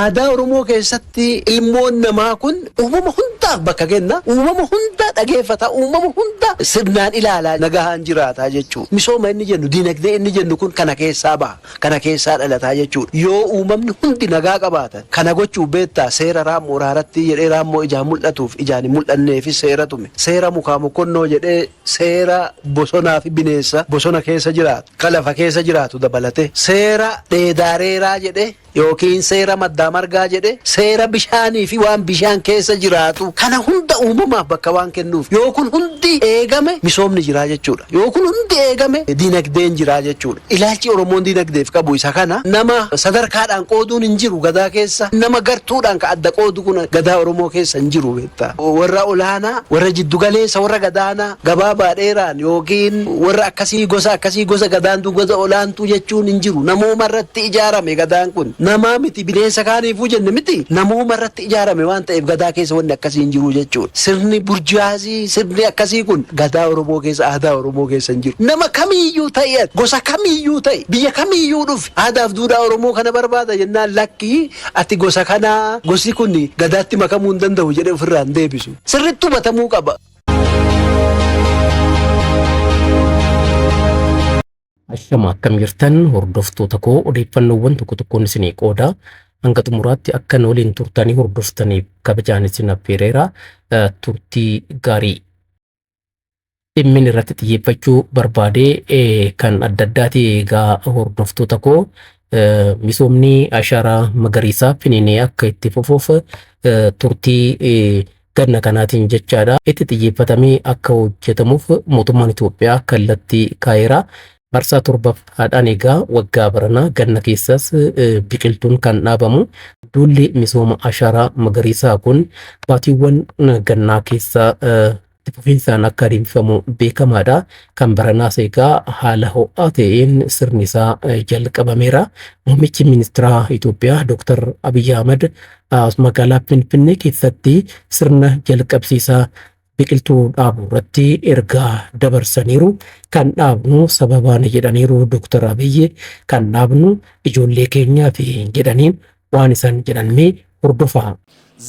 Aadaa Oromoo keessatti ilmoon namaa kun uumama hundaaf bakka kenna, uumama hunda dhageeffata, uumama hunda sirnaan ilaalaa nagahaan jiraataa jechuudha. Misooma inni jennu, diinagdee inni jennu kun kana keessaa baha, kana keessaa dhalataa jechuudha. Yoo uumamni hundi nagaa qabaatan kana gochuuf beektaa seera raammoo raaratti jedhee raammoo ijaan mul'atuuf ijaan hin mul'anneefis seera tume. Seera mukaa mokkonnoo jedhee seera bosonaa fi bineensa bosona keessa jiraatu, ka lafa keessa jiraatu dabalatee seera dheedaareeraa jedhee yookiin seera maddaa margaa jedhee seera bishaanii fi waan bishaan keessa jiraatu kana hunda uumamaaf bakka waan kennuuf yoo kun hundi eegame misoomni jiraa jechuudha. Yoo kun hundi eegame diinagdeen jiraa jechuudha. Ilaalchi Oromoon diinagdeef qabu isa kana. Nama sadarkaadhaan qooduun hin jiru gadaa keessa. Nama gartuudhaan ka adda qoodu kun gadaa Oromoo keessa hin jiru beektaa. Warra olaanaa, warra jiddu galeessa, warra gadaanaa, gabaabaa dheeraan yookiin warra akkasii gosa akkasii gosa gadaantuu gosa olaantuu jechuun hin jiru. Namooma irratti ijaarame gadaan kun. Namaa miti bineensa kaaniifuu jenne miti namooma irratti ijaarame waan ta'eef gadaa keessa wanni akkasii hin jiru jechuudha. Sirni burjaazii sirni akkasii kun gadaa Oromoo keessa aadaa Oromoo keessa hin jiru. Nama kamiiyyuu ta'i ati gosa kamiiyyuu ta'i biyya kamiiyyuu dhufi aadaaf duudhaa Oromoo kana barbaada jennaan lakkii ati gosa kanaa gosi kun gadaatti makamuu hin danda'u jedhee ofirraa hin deebisu. Sirriitti hubatamuu qaba. Ashama akkam jirtan hordoftoota koo odeeffannoowwan tokko tokkoon isinii qooda hanga xumuraatti akka nu waliin turtanii hordoftaniif kabajaan isin affeereera turtii gaarii. Dhimmin irratti xiyyeeffachuu barbaade kan adda addaati egaa hordoftoota koo misoomni ashaaraa magariisaa finiinee akka itti fufuuf turtii ganna kanaatiin jechaadha itti xiyyeeffatamee akka hojjetamuuf mootummaan Itoophiyaa kallattii kaa'eera. Marsaa torbaffaadhaan egaa waggaa baranaa ganna keessas biqiltuun kan dhaabamu. Duulli misooma ashaaraa magariisaa kun baatiiwwan gannaa keessa itti fufiinsaan akka adeemsifamu beekamaadha. Kan baranaas egaa haala ho'aa ta'een sirni isaa jalqabameera. Muummichi ministiraa Itoophiyaa Dr. Abiyyi Ahmad magaalaa Finfinnee keessatti sirna jalqabsiisaa biqiltuu dhaabuu irratti ergaa dabarsaniiru. Kan dhaabnu sababaan jedhaniiru Dr. Abiyyi kan dhaabnu ijoollee keenyaa fi jedhaniin waan isaan jedhan mee hordofaa.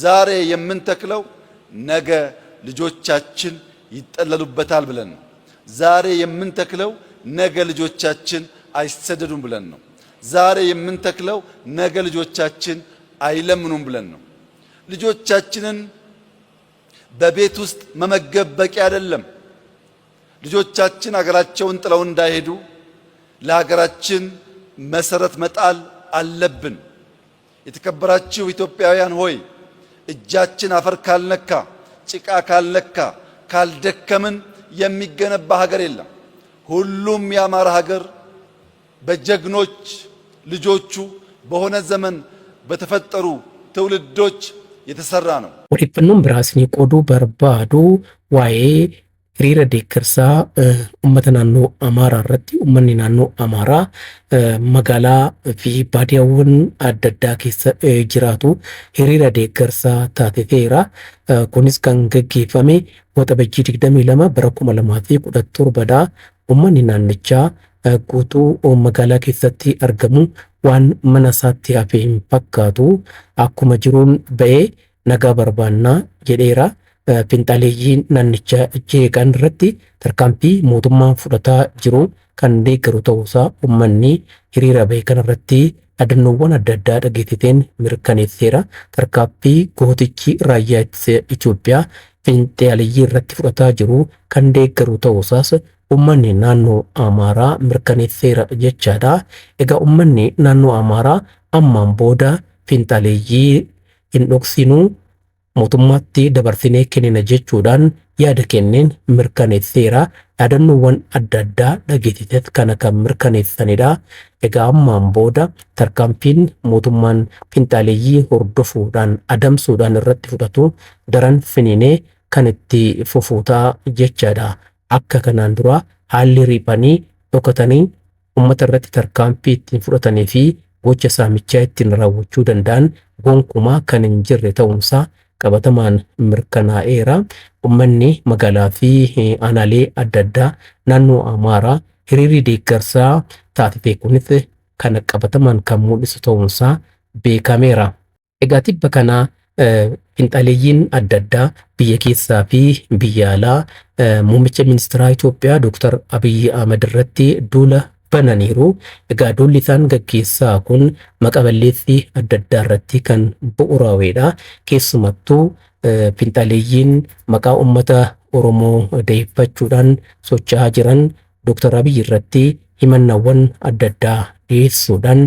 ዛሬ የምንተክለው ነገ ልጆቻችን ይጠለሉበታል ብለን ነው። ዛሬ የምንተክለው ነገ ልጆቻችን አይሰደዱም ብለን ነው። ዛሬ የምንተክለው ነገ ልጆቻችን አይለምኑም ብለን ነው። ልጆቻችንን በቤት ውስጥ መመገብ በቂ አይደለም። ልጆቻችን ሀገራቸውን ጥለው እንዳይሄዱ ለሀገራችን መሰረት መጣል አለብን። የተከበራችሁ ኢትዮጵያውያን ሆይ እጃችን አፈር ካልነካ፣ ጭቃ ካልነካ፣ ካልደከምን የሚገነባ ሀገር የለም። ሁሉም ያማረ ሀገር በጀግኖች ልጆቹ በሆነ ዘመን በተፈጠሩ ትውልዶች የተሰራ ነው። Odeeffannoon biraa isinii qooduu barbaadu waa'ee hiriira deeggarsaa uummata naannoo Amaaraa irratti uummanni naannoo Amaaraa magaalaa fi baadiyyaawwan adda addaa keessa jiraatu hiriira deeggarsaa taasiseera. Kunis kan gaggeeffame Waxabajjii 22 bara 2017 dha. Uummanni naannichaa guutuu magaalaa keessatti argamu waan mana isaatti hafe hin fakkaatu akkuma jiruun ba'ee nagaa barbaannaa jedheera. Finxaaleeyyii naannicha jeeqan irratti tarkaanfii mootummaan fudhataa jiru kan deeggaru ta'uusaa uummanni hiriira ba'e kanarratti dhaadannoowwan adda addaa dhageessiteen mirkaneesseera. Tarkaanfii gootichi raayyaa ittisa Itoophiyaa finxaaleeyyii irratti fudhataa jiru kan deeggaru ta'uusaas uummanni naannoo Amaaraa mirkaneesseera jechaadha. Egaa uummanni naannoo Amaaraa ammaan booda finxaaleeyyii hin dhoksinuu mootummaatti dabarsinee kennina jechuudhaan yaada kenneen mirkaneesseera. Dhaadannoowwan adda addaa dhageessises kana kan mirkaneessanidha. Egaa ammaan booda tarkaanfiin mootummaan finxaaleeyyii hordofuudhaan adamsuudhaan irratti fudhatu daran finiinee kan itti fufu ta'a jechaadha. Akka kanaan dura haalli riphanii dhokatanii uummata irratti tarkaanfii ittiin fudhatanii fi gocha saamichaa ittiin raawwachuu danda'an gonkumaa kan hin jirre ta'uunsaa qabatamaan mirkanaa'eera. Uummanni magaalaa fi aanaalee adda addaa naannoo Amaaraa hiriirri deeggarsaa taasise kunis kana qabatamaan kan mul'isu ta'uunsaa beekameera. Egaa tibba kana finxaaleeyyiin adda addaa biyya keessaa fi biyya alaa muummicha ministeeraa Itoophiyaa Dr. Abiyyi Ahmad irratti duula bananiiru. Egaa duulli isaan gaggeessaa kun maqa balleessii adda addaa irratti kan bu'uuraa'edha. Keessumattuu finxaaleeyyiin maqaa uummata Oromoo da'eeffachuudhaan socho'aa jiran Dr. Abiyyi irratti himannaawwan adda addaa dhiyeessuudhaan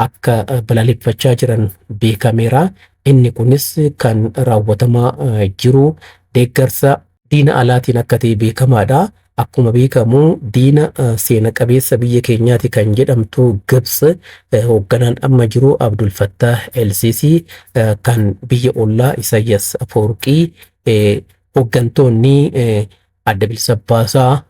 akka balaaleffachaa jiran beekameera. Inni kunis kan raawwatamaa jiru deeggarsa diina alaatiin akka ta'e beekamaadha. Akkuma beekamu diina seena qabeessa biyya keenyaati kan jedhamtu Gibs hoogganaan amma jiru Abdul Fattah El-Sisi kan biyya ollaa Isaayyaas Afawarqii hooggantoonni adda bilisa baasaa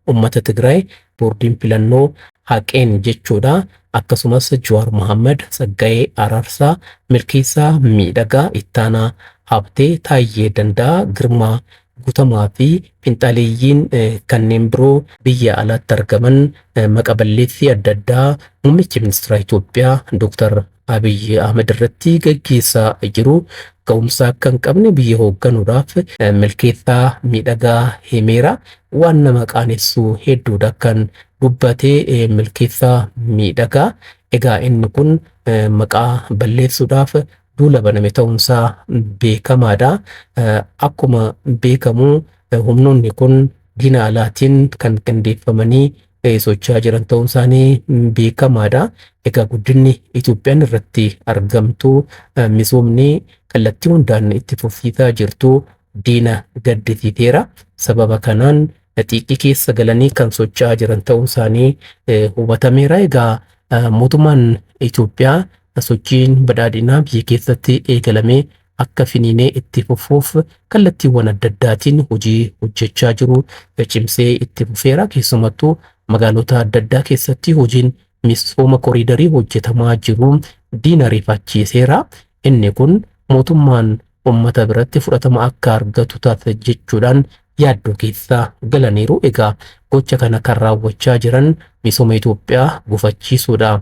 uummata Tigraay boordiin filannoo haqeen jechuudha. Akkasumas Jawaar Mohaammed, Tsaggaayee Araarsaa, Milkeessaa Miidhagaa, Ittaanaa Habtee, Taayyee Danda'aa, Girmaa Guutamaa fi finxaaleeyyiin kanneen biroo biyya alaatti argaman maqa balleessii adda addaa muummichi ministeera Itoophiyaa Dr. Abiyyi Ahmed irratti gaggeessaa jiru. Ga'umsa akka hin qabne biyya hoogganuudhaaf Milkeessaa Miidhagaa himeera. Waan nama qaanessu hedduudha kan dubbatee Milkeessaa Miidhagaa. Egaa inni kun maqaa balleessuudhaaf duula baname ta'uunsaa beekamaadha. Akkuma beekamu humnoonni kun diina alaatiin kan qindeeffamanii socho'aa jiran ta'uun isaanii beekamaadha. Egaa guddinni Itoophiyaan irratti argamtu misoomni kallattii hundaan itti fufsiisaa jirtu diina gaddisiiseera. Sababa kanaan xiiqii keessa galanii kan socho'aa jiran ta'uun isaanii hubatameera. Egaa mootummaan Itoophiyaa sochiin badhaadhinaa biyya keessatti eegalamee akka finiinee itti fufuuf kallattiiwwan adda addaatiin hojii hojjechaa jiru cimsee itti fufeera. Keessumattuu magaalota adda addaa keessatti hojiin misooma koriidarii hojjetamaa jiru diina rifachiiseera. Inni kun mootummaan uummata biratti fudhatama akka argatu taasisa jechuudhaan yaaddoo keessa galaniiru. Egaa gocha kana kan raawwachaa jiran misooma Itoophiyaa gufachiisuudha.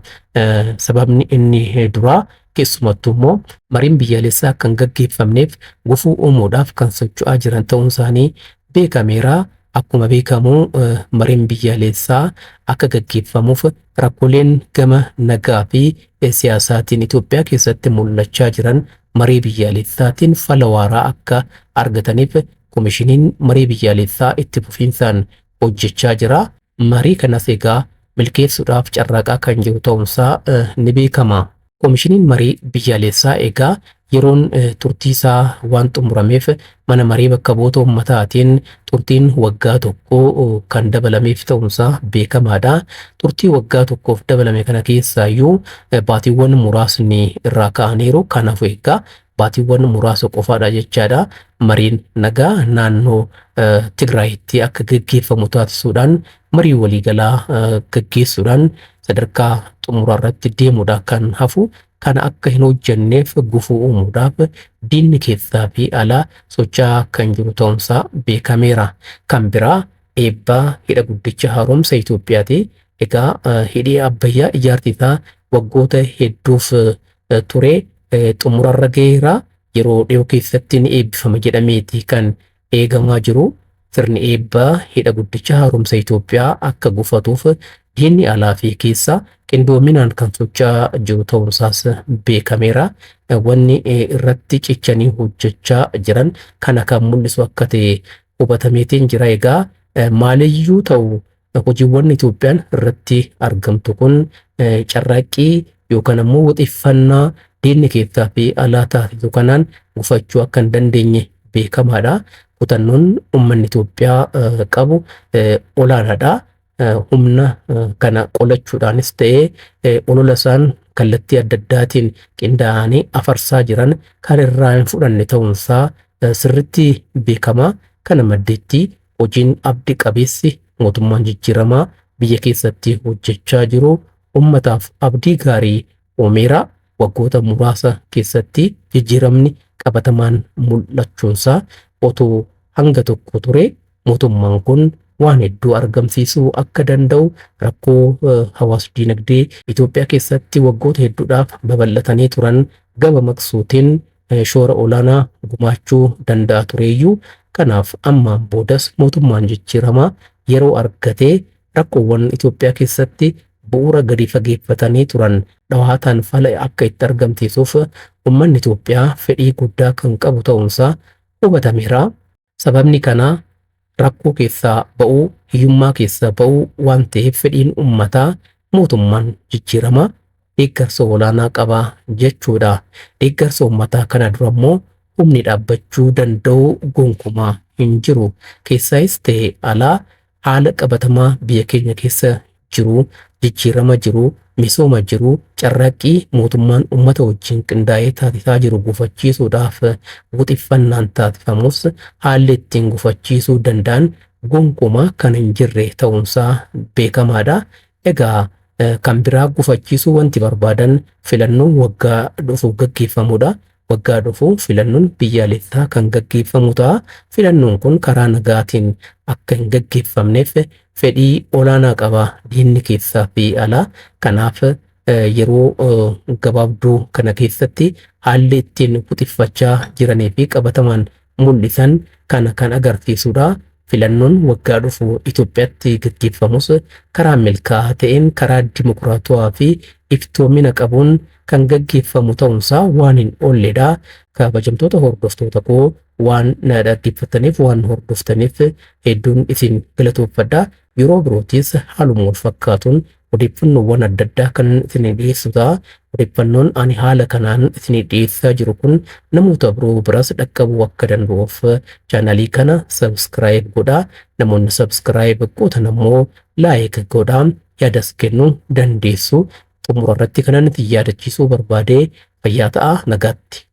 Sababni inni duraa keessumattuu immoo mariin biyyaalessaa akka hin gaggeeffamneef gufuu uumuudhaaf kan socho'aa jiran ta'uun isaanii beekameera. Akkuma beekamu mariin biyyaalessaa akka gaggeeffamuuf rakkooleen gama nagaa fi siyaasaatiin Itoophiyaa keessatti mul'achaa jiran marii biyyaalessaatiin fala waaraa akka argataniif komishiniin marii biyyaalessaa itti fufiinsaan hojjechaa jira. Marii kanas egaa milkeessuudhaaf carraaqaa kan jiru ta'uunsaa ni beekama. Komishiniin marii biyyaalessaa egaa yeroon turtii isaa waan xumurameef mana marii bakka bu'oota uummataatiin turtiin waggaa tokko kan dabalameef ta'uunsaa beekamaadha. Turtii waggaa tokkoof dabalame kana keessaayyuu baatiiwwan muraasni irraa ka'aniiru. Kanaafuu egaa baatiiwwan muraasa qofaadha jechaadha. Mariin nagaa naannoo Tigraayitti akka gaggeeffamu taasisuudhaan marii waliigalaa gaggeessuudhaan sadarkaa xumuraa irratti deemuudha kan hafu. Kana akka hin hojjenneef gufuu uumuudhaaf diinni keessaa fi alaa socho'aa kan jiru ta'uunsaa beekameera. Kan biraa eebbaa hidha guddicha haaromsa Itoophiyaati. Egaa hidhi Abbayyaa ijaarsi isaa waggoota hedduuf ture xumurarra gaheera. Yeroo dhiyoo keessatti ni eebbifama jedhameeti kan eegamaa jiru. Sirni eebbaa hidha guddicha haaromsa Itoophiyaa akka gufatuuf diinni alaa fi keessa qindoominaan kan socho'aa jiru ta'uunsaas beekameera. Wanni irratti cichanii hojjechaa jiran kana kan mul'isu akka ta'e hubatameetiin jira. Egaa maaliyyuu ta'u hojiiwwan Itoophiyaan irratti argamtu kun carraaqqii yookaan ammoo wuxiffannaa diinni keessaa fi alaa taasisu kanaan gufachuu akka hin dandeenye beekamaadha. Kutannoon uummanni Itoophiyaa qabu olaanaadha. Humna kana qolachuudhaanis ta'ee olola isaan kallattii adda addaatiin qindaa'anii afarsaa jiran kan irraa hin fudhanne ta'uunsaa sirriitti beekama. Kana maddeetti hojiin abdii qabeessi mootummaan jijjiiramaa biyya keessatti hojjechaa jiru uummataaf abdii gaarii uumeera. Waggoota muraasa keessatti jijjiiramni qabatamaan mul'achuunsaa otoo hanga tokko ture mootummaan kun waan hedduu argamsiisuu akka danda'u rakkoo hawaas dinagdee Itoophiyaa keessatti waggoota hedduudhaaf babal'atanii turan gama maqsuutiin shoora olaanaa gumaachuu danda'a tureeyyuu. Kanaaf ammaan boodas mootummaan jijjiiramaa yeroo argatee rakkoowwan Itoophiyaa keessatti bu'uura gadi fageeffatanii turan dhawaataan fala akka itti argamsiisuuf uummanni Itoophiyaa fedhii guddaa kan qabu ta'uunsaa hubatameera. Sababni kanaa rakkoo keessaa ba'uu, hiyyummaa keessaa ba'uu waan ta'eef fedhiin uummataa mootummaan jijjiiramaa deeggarsa olaanaa qaba jechuudha. Deeggarsa uummataa kana dura immoo humni dhaabbachuu danda'u gonkumaa hin jiru. Keessaayis ta'e alaa haala qabatamaa biyya keenya keessa jiru, jijjiirama jiru, misooma jiru, carraaqqii mootummaan uummata wajjin qindaa'ee taasisaa jiru gufachiisuudhaaf wuxiffannaan taasifamus haalli ittiin gufachiisuu danda'an gonkumaa kan hin jirre ta'uunsaa beekamaadha. Egaa kan biraa gufachiisuu wanti barbaadan filannoon waggaa dhufu gaggeeffamudha. Waggaa dhufu filannoon biyyaalessaa kan gaggeeffamu ta'a. Filannoon kun karaa nagaatiin akka hin gaggeeffamneef fedhii olaanaa qaba diinni keessaa fi alaa. Kanaaf yeroo gabaabduu kana keessatti haalli ittiin wuxiffachaa jiranii fi qabatamaan mul'isan kana kan agarsiisudha. Filannoon waggaa dhufu Itoophiyaatti gaggeeffamus karaa milkaa'aa ta'een karaa dimokiraatawaa fi iftoomina qabuun kan gaggeeffamu ta'uunsaa waan hin oolledha. Kabajamtoota hordoftoota koo waan na dhaggeeffataniif waan hordoftaniif hedduun isin galatoomfadha. Yeroo birootis haaluma wal fakkaatuun odeeffannoowwan adda addaa kan isin dhiyeessu ta'a. Odeeffannoon ani haala kanaan isin dhiyeessaa jiru kun namoota biroo biras dhaqqabuu akka danda'uuf chaanalii kana subscribe godhaa. Namoonni subscribe gootan ammoo like godhaa. Yaadas kennuu dandeessu. Xumura irratti kanan isin yaadachiisuu barbaade fayyaa ta'aa nagaatti.